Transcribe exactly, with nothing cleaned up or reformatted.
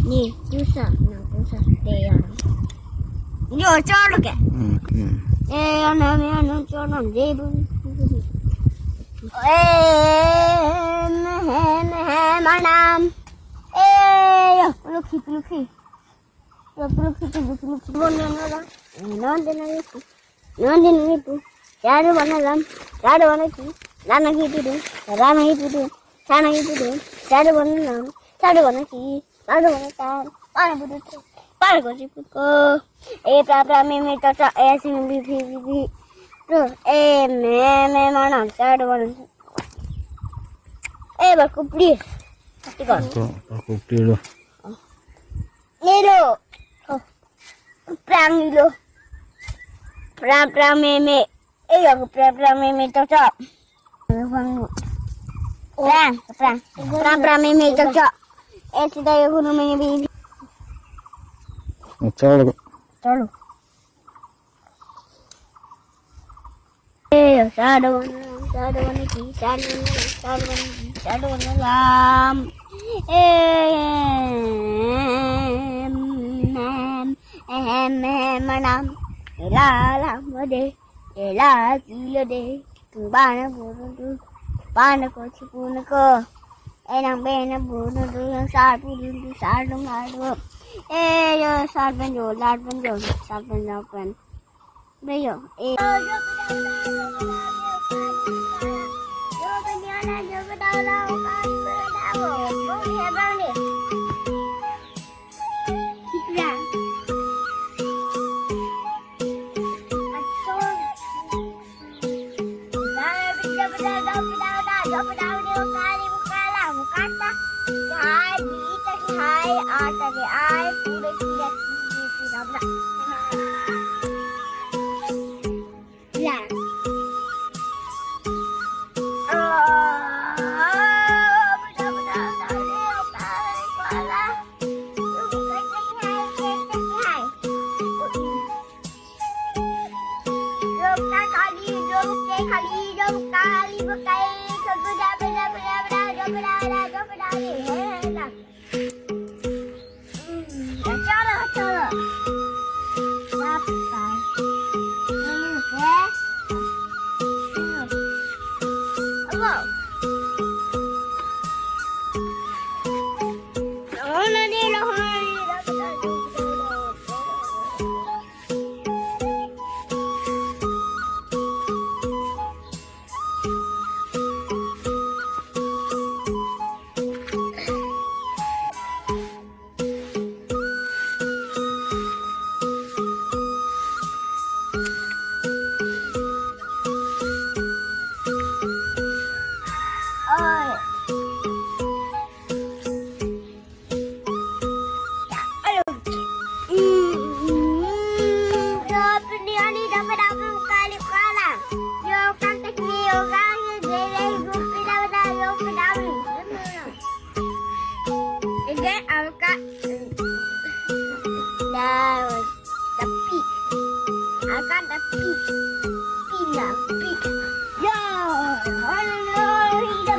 Ni, tusa, na tusa, te ya. Yo, cholo ke. Hmm, hmm. Eh, ya na, ya na, cholo, de bu. Eh, me, me, manam. Eh, yo, puluki, puluki. Yo, puluki, puluki, puluki. Bon na na la. Eh, non de na ni. Non de na ni pu. Chadu bon na lam. Chadu bon na ki. Lam na ki pu du. Lam na ki pu du. Sa na ki pu du. Chadu bon na lam. Chadu bon na ki. Padu bon na tan. Padu bon na tan. Padu bon si pu ko. E pra pra me me cha cha e si bi bi bi bi. Tu e me me manam chadu bon na. E ba kupli. Tikon. Ko, ko kupli lo. Nilo. Oh. Prang nilo. Prang prang me me. Eh, ya, prang prang me me cha cha. Prang, prang. Prang prang me me cha cha. Eh, sida yo guru me bi. Cholo. Cholo. Eh, chadu bon na, chadu bon na ki, chadu bon na, chadu bon na ki, chadu bon na lam. Eh, em, em, em, em, manam. Ela lam de, ela kilo de. Tung bana buru du, bana ko chipuna ko. Enang bena buru du, yang sar buru du, sar dong sar dong. Eh, yo, sar ben yo, lar ben yo, sar ben yo ben. Beyo, eh. Ege alka. Daun. Tapi. Alka tapi. Pina. Pi. Ya. Halo.